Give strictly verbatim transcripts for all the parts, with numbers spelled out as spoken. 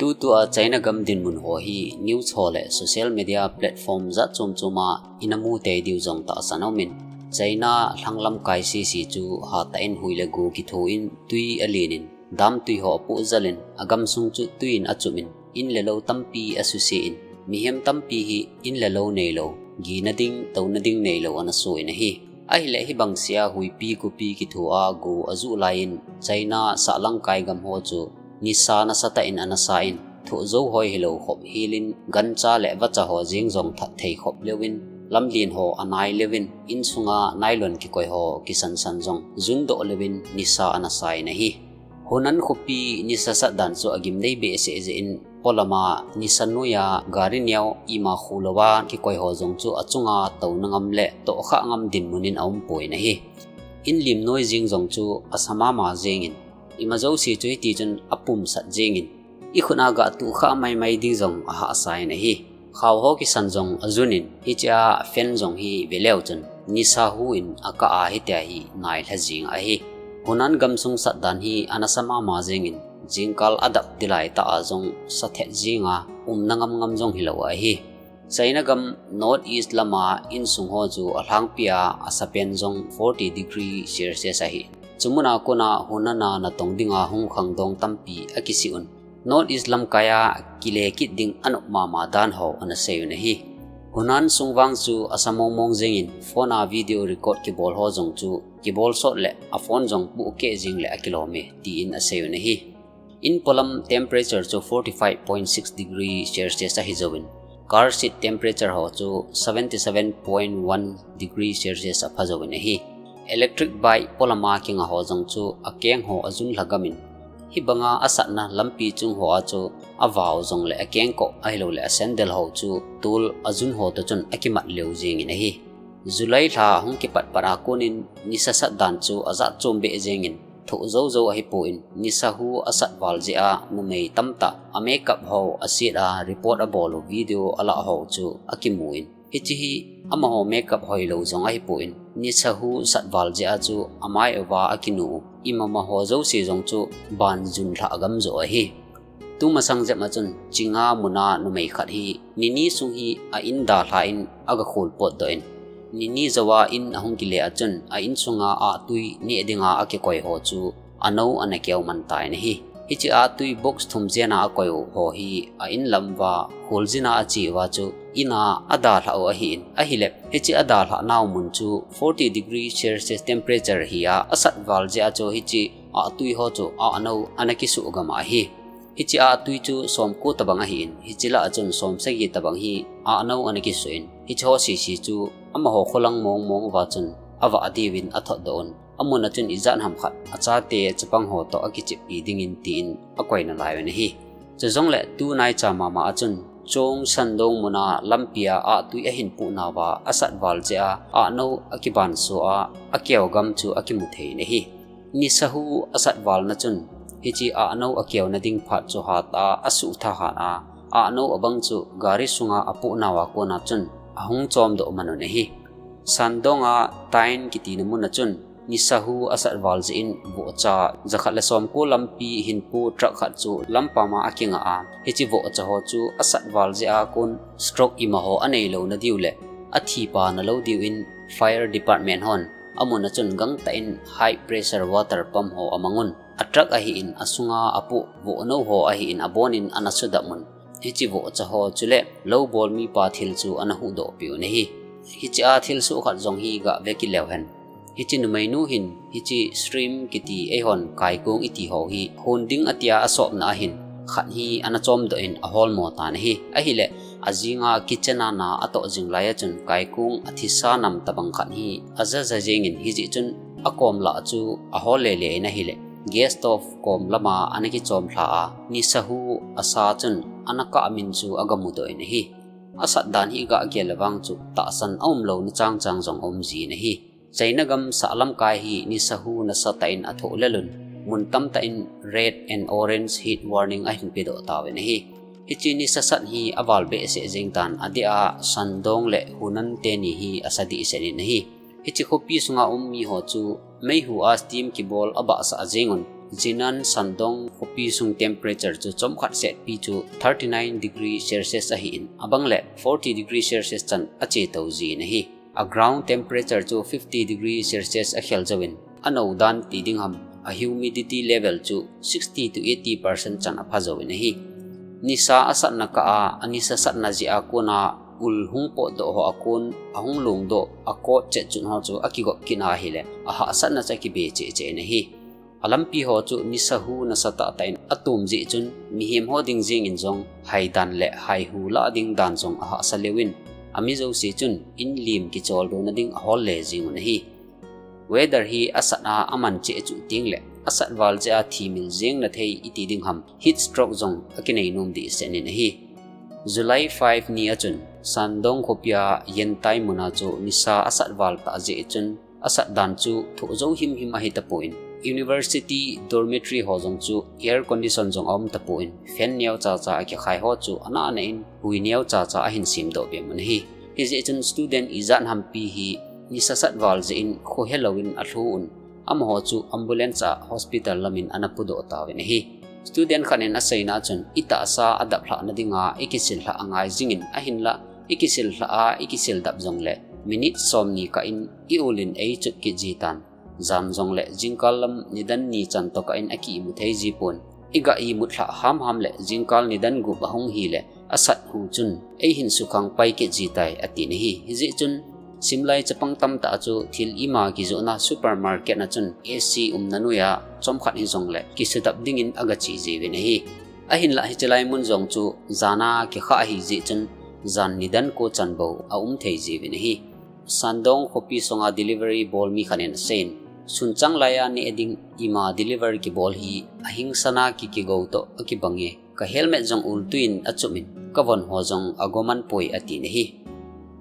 Tutua China gam dinmun ho hi news ho le social media platform jat chom chom a ina mu tei diu jong tahsan aumin, China lhanglam kai sisi chu hatah in hui le gu kithu in tui alenin, dam tui ho apuh jalin, agamsung chu tui in achumin, in le lo tampi asusein, mihem tampi hi in le lo neilo, gina ding, touna ding neilo ana suin ahi. Ahile hibang sea huipi kupi kithu a gu ajuh laiin, China sahlang kai gam ho chu nisa nasatah in ana sain, thoh jou hoi hilou khop hilin, gancha le vacha ho jeng jong that thei khop leuvin, lamlen ho anai leuvin, insunga nylon kikoi ho kisansan jong jun doh leuvin nisa ana sain ahi. Hunan khopi nisa sat dan chu agim nei behseh jeh in, polama nisa noija gari neo ima khu louva kikoi ho jong chu achunga touna ngam le tohkhah ngam dinmun in aumpon ahi. In lim noi jeng jong chu asa mama jengin, ima jouse chu hiti chun apumsat jengin, ikhut a gah tuh khah maimai ding jong ahahsa in ahi. Khao ho kisan jong ajunin, hichea fan jong hi veleu chun nisa hu in akah a hitia hi nailha jing ahi. Hunan gamsung sat dan hi anasa mama jengin, jingkal adap dilai tah a jong sathet jenga umna ngam ngam jong hilou ahi. China gam North East lama insung ho chu alhangpia asapen jong forty degree Celsius ahi. Chumuna kona Hunana natong dinga hung khangdong tampi akisih un, North East lamkaia kile kit ding anop mama dan ho ana seiyun ahi. Hunan sung vang chu asa mong mong jengin, phone a video record kibol ho jong chu kibol sot le aphone jong puhkeh jeng le akilome, tin aseiyun ahi. In polam temperature chu forty five point six degree Celsius ahi jouvin, car seat temperature ho chu seventy seven point one degree Celsius apha jouvin ahi. Electric bike polama kinga ho jong chu akeng ho ajun lhagamin, hibanga asatna lampi chung hoa chu avao jongle akengkoh ahiloule asandal ho chu tol ajun ho toh chun akimat leu jengin ahi. July lha hung kipatpat a konin nisa sat dan chu ajat chom beh jengin, thoh joujou ahipon, nisa hu asat val jeh a numei tamtah a makeup ho aset a report abol u video alah ho chu akimun, hiche hi amaho makeup hoilou jong ahipon, nisa hu sat val jeh a chu amai uva akinu u imama ho jouse jong chu ban jun lhah gam joh ahi. Tumasang jep a chun Chinga muna numei khat hi nini sung hi a in dalha in aga khol potdoh in, nini jouva in ahung kile a chun a insunga ahtui neh dinga akikoi ho chu anou ana keu man tan ahi. Hiche ahtui box thum jena akoi u ho hi a in lam uva kholjin a ache uva chu in a adalhah u ahin, ahile hiche adalhah nau mun chu forty degree Celsius temperature hi a asat val jeh a chu hiche ahtui ho chu ahnou ana kisuh gam ahi. Hiche ahtui chu somko tobang ahin, hiche lah a chun somsagi tobang hi ahnou ana kisuh in, hiche ho sese chu amaho kholang mong mong uva chun avah diuvin athotdoh un, amun a chun ijat ham khat achate chapang ho toh akicheppi dingin tin akoina lai un ahi. Chujongle tunaicha mama a chun Chong Shandong muna lampia ahtui ahin puhnauva asat val jeh a ahnou akibanso a akeu gam chu akimu thei in ahi. Nisa hu asat valna chun hiche ahnou akeuna ding phat chu hatah a asuh thahat a, ahnou abang chu gari sunga apuhnauva kona chun ahung chomdoh man un ahi. Shandong a Tain kitina muna chun nisa hu asat val jeh in vohcha jakhat le somko lampi hinpu truck khat chu lampam a akingah a, hiche vohcha ho chu asat val jeh a kon stroke imaho aneilouna diu le athi pana lou diuvin fire department hon amun a chun gangtah in high pressure water pump ho amangun, a truck ahin, asunga apoh vohnou ho ahin, abonin ana sudap un, hiche vohcha ho chule loubol mipa thil chu ana huhdoh peh un ahi. Hiche a thilsoh khat jong hi gah vekit leu hen, hiche numeinu hin hiche shrimp kiti eihon kaikung iti ho hi hon ding atia asopna ahin, khat hi ana chomdoh in aholmo tan ahi. Ahile ajinga kitchen a na atoh jing lai a chun kaikung athisa nam tobang khat hi ajaja jengin, hijeh chun akom lah chu ahol lele in ahile gas stove kom lama ana kichomlha a, nisa hu asa chun ana kahmin chu agamudoh in ahi. Asat dan hi gah gel le vang chu tahsan aumlouna chang chang jong aumjin ahi. China gam sahlamkai hi nisa hu nasatah in athoh lelun, mun tamtah in red and orange heat warning ahin pedoh tauvin ahi. Hiche nisa sat hi aval behseh jeng tan, adeh a Shandong le Hunan teni hi asa dehset in ahi. Hiche khopi sunga um miho chu meihu a steam kibol abahsah jengun, Jinan Shandong khopi sung temperature chu chomkhat setpi chu thirty nine degree Celsius ahin, abang le forty degree Celsius chan ache tou jin ahi. A ground temperature chu fifty degree Celsius akhel jouvin, anou dan ti ding ham, a humidity level chu sixty to eighty percent chan apha jouvin ahi. Nisa asatna kah a, anisa satna jeh a kona ul hung potdoh ho a kon, ahung longdoh, a kot chet chun ho chu akigop kit ahile, ahahsatna chu akibe cheh cheh in ahi. A lampi ho chu nisa hu nasa tahtah in atom jeh chun, mihem ho ding jeng in jong haidan le haihu lah ding dan jong ahahsa lheh in, ami jouse chun in lim kicholdohna ding ahol le jeng un ahi. Weather hi asat a aman cheh chu teng le, asat val jeh a thimil jeng na thei iti ding ham, heat stroke jong akinei nom dehset in ahi. July five ni a chun, Shandong khopi a Yantai mun a chu nisa asat val tah jeh chun, asat dan chu thoh jou himhim ahi tapon, university dormitory ho jong chu air condition jong aum tapon, fan neo chacha akikhai ho chu anah nah in hui neo chacha ahin semdoh be mun ahi. Hijeh chun student ijat hampi hi nisa sat val jeh in khohe louvin alhu un, amaho chu ambulance a hospital lam in ana pudoh tauvin ahi. Student khat in aseina chun, itahsa adaplhah na dinga ikisil lhah angai jing in, ahinlah ikisil lhah a ikisil dap jongle minute somni kah in i-ul in eichut kit jitan. Jan jongle jingkal lam nidan ni chan toh kah in aki-imu thei jipon. Iga imut lhah hamham le jingkal nidan gup ahung hile, asat hu chun eihin sukhang pai kit jitai, atin ahi. Hijeh chun, simlai chapang tamtah chu thil ima kijohna supermarket na chun A C umna noiya chomkhat hijongle kisudap dingin agache jiuvin ahi. Ahinlah hiche lai mun jong chu jan a kikhah ahi jeh chun, jan nidan ko chan bou aum thei jiuvin ahi. Shandong khopi sunga delivery bol mi khat in aseiyin, sunchang laiya neh ding ima deliver kibol hi ahingsan a ki kigou toh akibang e. Ka helmet jong ultui in achum in, kavon ho jong agoman poi, atin ahi.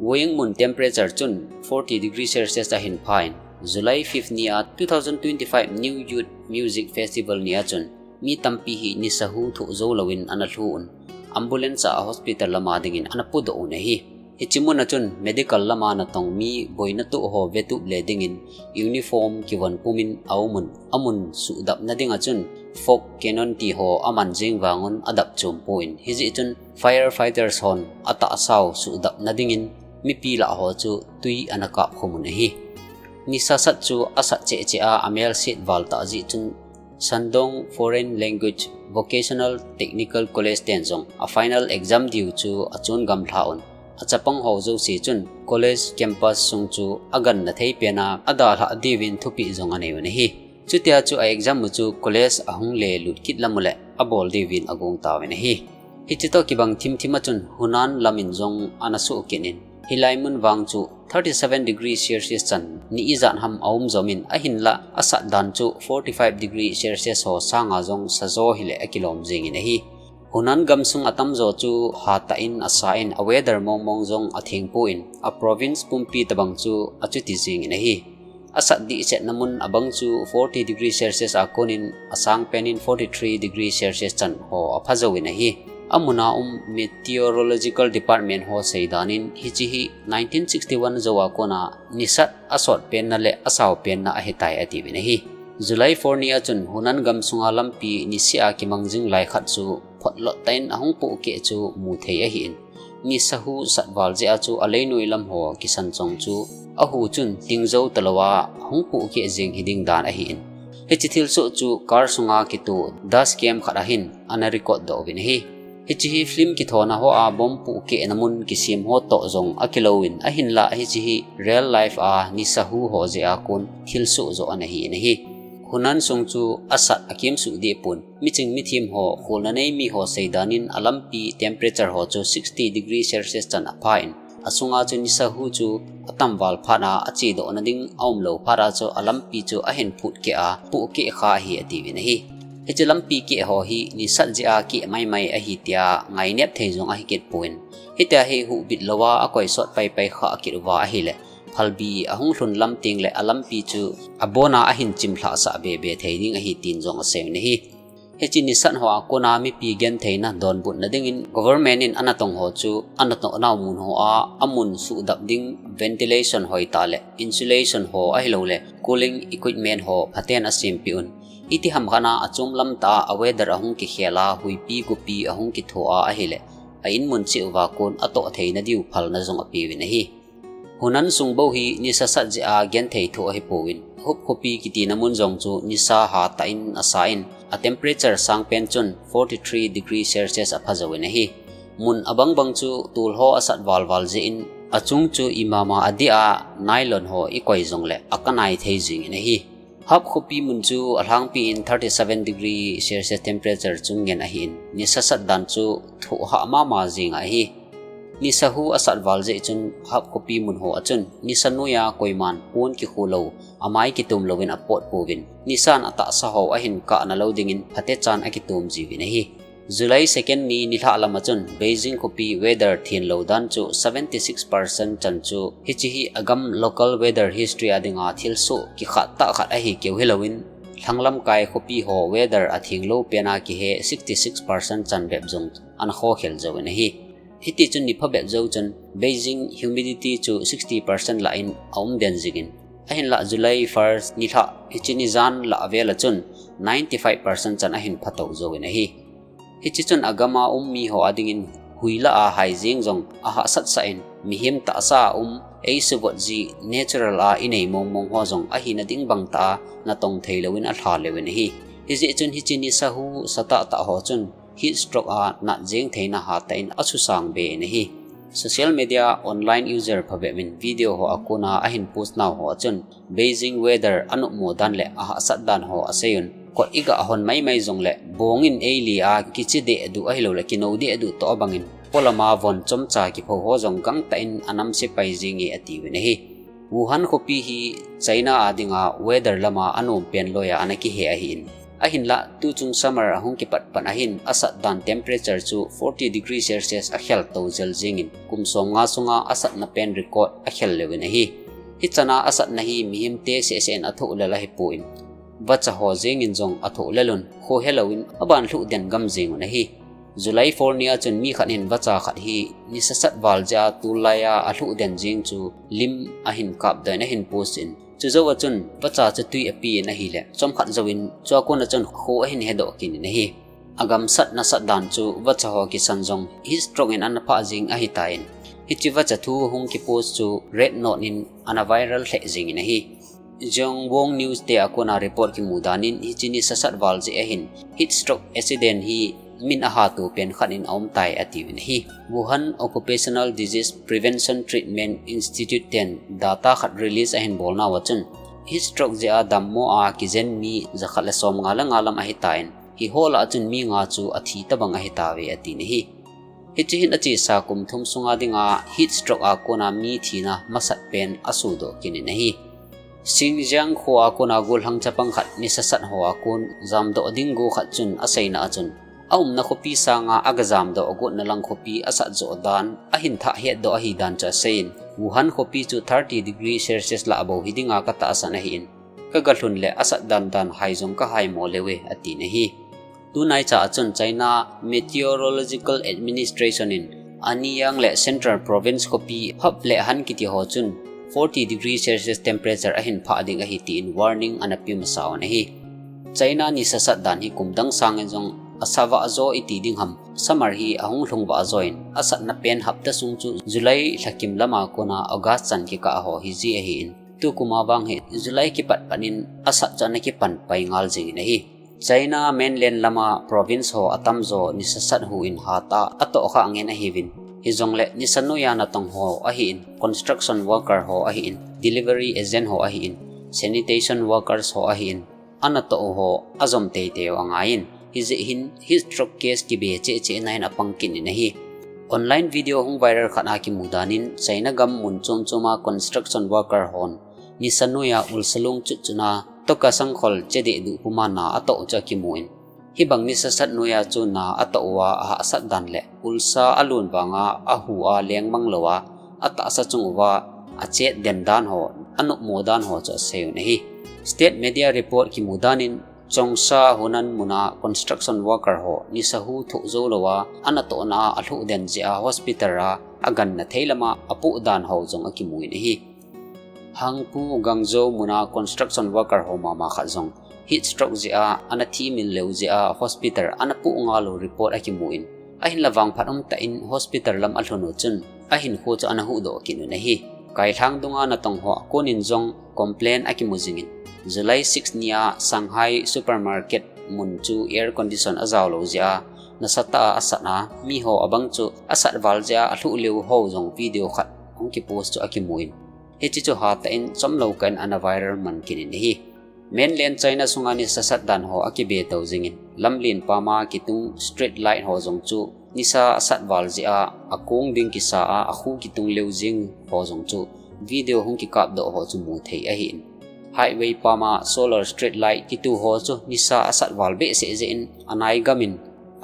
Wuyin mun temperature chun forty degree Celsius ahin pha in, July fifth ni a two thousand twenty-five New Youth Music Festival ni a chun, mi tampi hi nisa hu thoh jou louvin ana lhu un, ambulance a hospital lama dingin ana pudoh un ahi. Hiche mun a chun medical lama natong mi boina toh ho vetup le dingin uniform kivon pumin aum un, amun suhdapna dinga chun fog cannon ti ho aman jing vangun adap chom pon, hijeh chun firefighters hon atahsau suhdapna dingin mipi lah ho chu tui ana kap khum un ahi. Nisa sat chu asat cheh cheh a amel set val tah jeh chun Shandong Foreign Language Vocational Technical College ten jong a final exam diu chu achun gamlha un, achapang ho jouse chun college campus sung chu aganna thei pen a adalhah diuvin thupeh jong anei un ahi. Chutia chu a exam u chu college ahung le lut kit lam u le abol diuvin agong tauvin ahi. Hiche toh kibang thimthim a chun Hunan lam in jong ana suh kit in, hilai mun vang chu thirty seven degree Celsius chan ni ijat ham aum jom in, ahinlah asat dan chu forty five degree Celsius ho sanga jong sa jo hile akilom jing in ahi. Hunan gamsung atamjo chu hatah in asa in, a weather mongmong jong atheng pon, a province pumpi tobang chu achuti jing in ahi. Asat dehsetna mun abang chu forty degree Celsius a kon in, asang pen in forty three degree Celsius chan ho apha jouvin ahi. Amun a um Meteorological Department ho seidan in, hiche hi nineteen sixty one jou a kon a nisat asot penna le asao penna ahitai, atiuvin ahi. July four ni a chun Hunan gamsunga lampi niseh a kimang jing lai khat chu photlot tah in ahung pohkeh chu mu thei ahin, nisa hu sat val jeh a chu aleinoi lam ho kisan chong chu ahu chun ting jou talou a hung pohkeh jing hiding dan ahin, hiche thilsoh chu car sunga kitoh dashcam khat ahin ana record doh uvin ahi. Hiche hi film kithona hoa bomb pohkehna mun kisem ho toh jong akilouvin, ahinlah hiche hi real life a nisa hu ho jeh a kon thilsoh joh ana hi in ahi. Hunan sung chu asat akimsuh deh pon, miching mithem ho, kholna nei mi ho seidan in alampi temperature ho chu sixty degree Celsius chan apha in, asunga chu nisa hu chu atam val phat a, achedohna ding aumlou phat a chu alampi chu ahin phutkeh a, pohkeh kha ahi, atiuvin ahi. Hiche lampi keh ho hi nisat jeh a keh maimai ahi tia ngainep thei jong ahi kit pon, hitia hi huhbit louva akoisot paipai kha kit uva ahile, phalbi ahung lhun lam tengle alampi chu abona ahin chimlhah sah bebe thei ding ahi tin jong aseiyun ahi. Hiche nisat hoa kona mipi gentheina donbutna dingin government in anatong ho chu anatoh nau mun hoa amun suhdap ding ventilation hoitah le insulation ho ahiloule cooling equipment ho phaten asempeh un. Iti ham khat a achom lam tah a weather ahung kikhel a, huipi gopi ahung kitho a ahileh, a in mun cheh uva kon atoh theina diu phalna jong apeuvin ahi. Hunan sung bou hi nisa sat jeh a genthei thoh ahi pouvin, Hub khopi kitina mun jong chu nisa hatah in asa in, a temperature sang pen chun forty three degree Celsius apha jouvin ahi. Mun abang bang chu tol ho asat val val jeh in, achung chu imama adih a nylon ho ikoi jongleh akanai thei jingin ahi. Hub khopi mun chu alhangpi in thirty seven degree Celsius temperature chung ngen ahin, nisa sat dan chu thoh hah mama jing ahi. Nisa hu asat val jeh chun Hub khopi mun ho a chun nisa noiya koiman pon kikhu lou, amai kitum louvin apot pouvin, nisan atahsa ho ahin kahna lou dingin phatechan akitum jiuvin ahi. July second ni nilhah lam a chun Beijing khopi weather thenlou dan chu seventy six percent chan chu, hiche hi agam local weather history a dinga thilsoh kikhat tah khat ahi keu hilouvin, lhanglamkai khopi ho weather athenglou pen a kihe sixty six percent chan bep jong ana khokhel jouvin ahi. Hiti chun ni phabep jou chun Beijing humidity chu sixty percent lah in aum den jingin, ahinlah July first nilhah hiche nijan lah vel a chun ninety five percent chan ahin phatou jouvin ahi. Hiche chun agam a um mi ho a dingin hui lah a hai jeng jong ahahsat sah in, mihem tahsa a um, eisuvot ji natural a inei mong mong ho jong ahina ding bang tah a natong thei louvin alha leuvin ahi. Hijeh chun hiche nisa hu satah tah ho chun heat stroke a nat jeng theina hatah in asusang be in ahi. Social media online user phabep in video ho a kona ahin post nau ho a chun Beijing weather anopmo dan le ahahsat dan ho aseiyun. Kot igah hon maimai jongleh bong in eili a kichi deh duh ahilouleh kinou deh duh toh abangin, polam a von chomcha kipho ho jong gangtah in anamse pai jinge atiuvin ahi. Wuhan khopi hi China a dinga weather lama anom pen loiya ana kihe ahin. Ahinlah, tuchung summer ahung kipat pan ahin asat dan temperature chu forty degree Celsius akhel tou jel jingin, kum somnga sunga asatna pen record akhel leuvin ahi. Hichan a asatna hi mihemte sehseh in athoh lel ahi pon, vacha ho jengin jong athoh lel un, khohe louvin aban lhuh den gam jeng un ahi. July four ni a chun mi khat in vacha khat hi nisa sat val jeh a tol lai a alhuh den jeng chu lim ahin kapdoh in ahin post in, chujou a chun vacha chu tui api in ahileh, chomkhat jouvin chua kon a chun kho ahin hedoh kit in ahi. Agam sat nasa dan chu vacha ho kisan jong heat stroke in ana phah jing ahitan, hiche vacha thu hung kipost chu Red Note in ana viral lheh jingin ahi. Zhongguang News te a kona report kimu danin hiche nisa sat val jeh ahin heat stroke accident hi min ahatu pen khat in aum tai atiuvin ahi. Wuhan Occupational Disease Prevention Treatment Institute ten data khat release ahin bolnau a chun, heat stroke jeh a dammo a kijen mi jakhat le somnga le nga lam ahitan, hiho lah a chun mi nga chu athi tabang ahitauve atin ahi. Hiche hin achesa kum thum sunga dinga heat stroke a kona mi thina masat pen asudoh kit in ahi. Xinjiang kho a kona gollhang chapang khat nisa sat ho a kon jamdoh ding go khat chun aseina a chun, aumna khopi sanga aga jamdoh agotna lang khopi asat joh dan ahin thah hetdoh ahidan chu aseiyin, Wuhan khopi chu thirty degree Celsius lah bou hidinga katahsan ahin, kagalhun le asat dan dan hai jong kahaimo leuve atin ahi. Tunaicha a chun China Meteorological Administration in Anyang le Central Province khopi Hub le Han kiti ho chun forty degree Celsius temperature ahin phah ding ahi tin warning ana pe masa un ahi. China nisa sat dan hi kum dang sangin jong asavah jo iti ding ham, summer hi ahung lhungvah join, asatna pen hapta sung chu July lhakim lama kona August chan kikah ho hiji ahin, tukuma vang hi July kipat panin asat chu ana kipan pai ngal jingin ahi. China mainland lama province ho atamjo nisa sat hu in hatah a atoh khah ngen ahiuvin, hijongle nisa noiya natong ho ahin, construction worker ho ahin, delivery agent ho ahin, sanitation workers ho ahin, anatoh u ho ajom teitei u angaiyin, hijeh hin heat stroke case kibe cheh cheh na in apang kit in ahi. Online video hung viral khat a kimu danin China gam mun chom chom a construction worker hon nisa noiya ulsa long chut chut na, toka sangkhol che deh duh puma na atoh u chu akimun, hibang nisa sat noiya chu na atoh uva ahahsat dan le ulsa alon vanga ahu a lengmang louva atahsa chung uva achet den dan ho, anopmo dan ho chu aseiyun ahi. State media report kimu danin Changsha Hunan muna construction worker ho nisa hu thoh jou louva anatohna a alhuh den jeh a hospital a aganna thei lama apoh dan ho jong akimun ahi. Hangpu Guangzhou muna construction worker ho mama khat jong heat stroke jeh a ana thi mil leu jeh a hospital ana puh ngal u report akimu in, ahinla vangphat umtah in hospital lam alhun u chun ahinkho chu ana huhdoh kit un ahi. Kailhang dunga natong ho a konin jong complaint akimu jingin, July six ni a Shanghai supermarket mun chu air condition ajao lou jeh a nasatah a asat a, miho abang chu asat val jeh a alhuh leu ho jong video khat hung kipost chu akimu in, hiche chu hatah in chomlou kah in ana viral man kit in ahi. Mainland China sunga nisa sat dan ho akibe tou jingin, lamlen pama kitung street light ho jong chu nisa asat val jeh a akong ding kisa a, akhu kitung leu jing ho jong chu video hung kikapdoh ho chu mu thei ahin. Highway pama solar street light kitu ho chu nisa asat val behseh jeh in anai gam in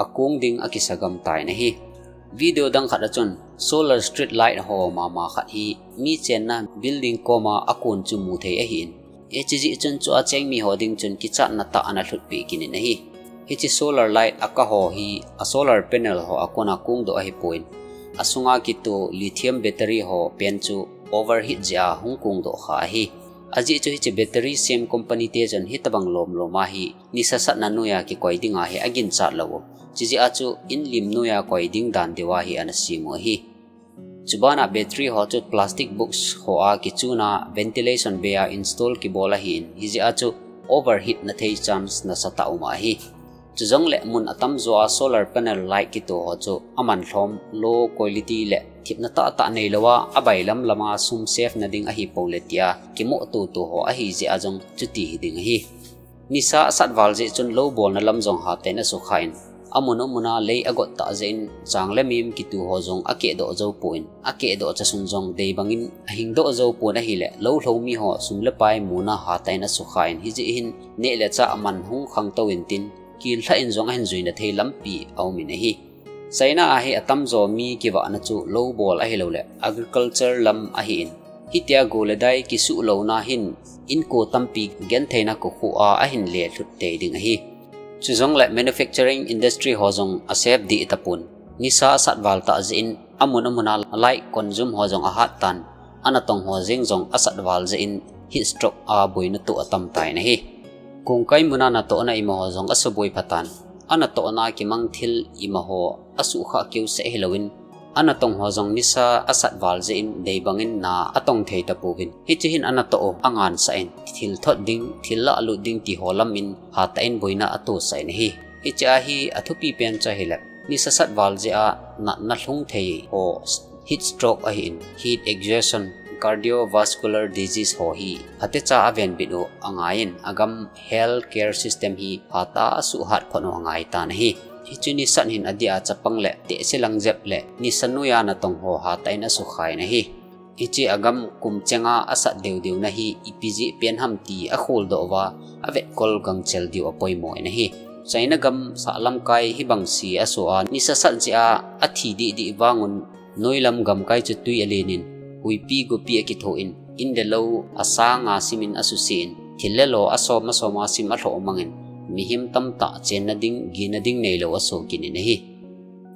akong ding akisa gam tan ahi. Video dang khat a chun solar street light ho mama khat hi mi chenna building koma akon chu mu thei ahin. Hiche jeh chun chua cheng miho ding chun kichatna tah ana lhutpeh kit in ahi. Hiche solar light akah ho hi a solar panel ho akona kongdoh ahipon, asunga kitu lithium battery ho pen chu overheat jeh a hung kongdoh kha ahi. Ajeh chu hiche battery sem company te chun hitobang lomlom a hi nisa satna noiya kikoi dinga hi aginchat lou u. Chujeh a chu inlim noiya koi ding dan deuva hi ana sem u ahi. Chubana battery ho chu plastic box ho a kichuna ventilation bay a install kibol ahin, hijeh a chu overheat na thei chance nasatah um ahi. Chujongle mun atamjo a solar panel light kitu ho chu aman lhom, low quality le thipna tahtah neilouva abailam lama sum save na ding ahipou le tia kimoh tutu ho ahijeh a jong chuti hiding ahi. Nisa asat val jeh chun lou bolna lam jong hatah in asukha in, amun amun a lei agot tah jeh in chang le mim kitu ho jong akehdoh joupon, akehdoh chasung jong deibangin ahingdoh joupon ahile, lou lhoumi ho sum le pai muna hatah in asukha in, hijeh hin neh le chah aman hung khangtou intin, kilhah in jong ahin juina thei lampi aum in ahi. China a hi atamjo mi kivahna chu lou bol ahiloule agriculture lam ahin, hitia go le dai kisuhlouna hin inko tampi gentheina kokhuh a ahin lelhut tei ding ahi. Chujongle manufacturing industry ho jong asave deh tapon, nisa asat val tah jeh in amun amun a light consume ho jong ahat tan, anatong ho jeng jong asat val jeh in heat stroke a boina toh atam tan ahi. Kongkai muna natohna imaho jong asuboi phatan, anatohna kimang thil imaho asuhkhah keuseh hilouvin, anatong ho jong nisa asat val jeh in deibangin na atong thei tapouvin, hiche hin anatoh u angansah in, thil thot ding, thil lahlut ding ti ho lam in hatah in boina atosah in ahi. Hiche a hi athupi pen chu ahile, nisa sat val jeh a natna lhung thei ho heat stroke ahin, heat exhaustion, cardiovascular disease ho hi phatecha avenbit u angaiyin, agam health care system hi hatah a asuhhat phot u angai tan ahi. Hiche nisa hin adeh a chapang le tehse lang jep le nisa noiya natong ho hatah in asukha in ahi. Hiche agam kum chenga asat deudeuna hi ipi jeh pen ham ti akholdoh uva, avetkol gangchel diu apoimo in ahi. China gam sahlamkai hibang se aso a, nisa sat jeh a athi dehdeh vangun, noilam gamkai chu twi alen in, huipi gopi akitho in, in le lou asanga sim in asuse in, thil le lo asom asom a sim alhoh mangin, mihem tamtah chenna ding, gina ding neilou aso kit in ahi.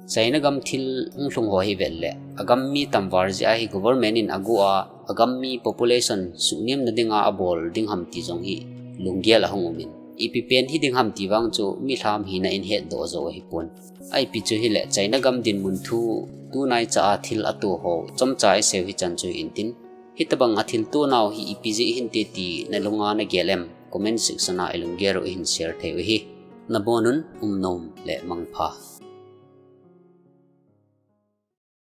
China gam thil hung lhung ho hi vet le, agam mi tamval jeh a hi government in agu a, agam mi population suhnemna dinga abol ding ham ti jong hi lunggel ahung um in, ipi pen hiding ham ti vang chu milham hina in hetdoh jou ahipon. Ipi chu hile, China gam dinmun thu tunaicha a thil ato ho chomcha iseiu hichan chu hi intin, hitobang a thil tonau hi ipi jeh hinte ti nalunga nagel em? Comment section a ilunggel u ihin share thei u ahi. Nabonun umnom le mangpha.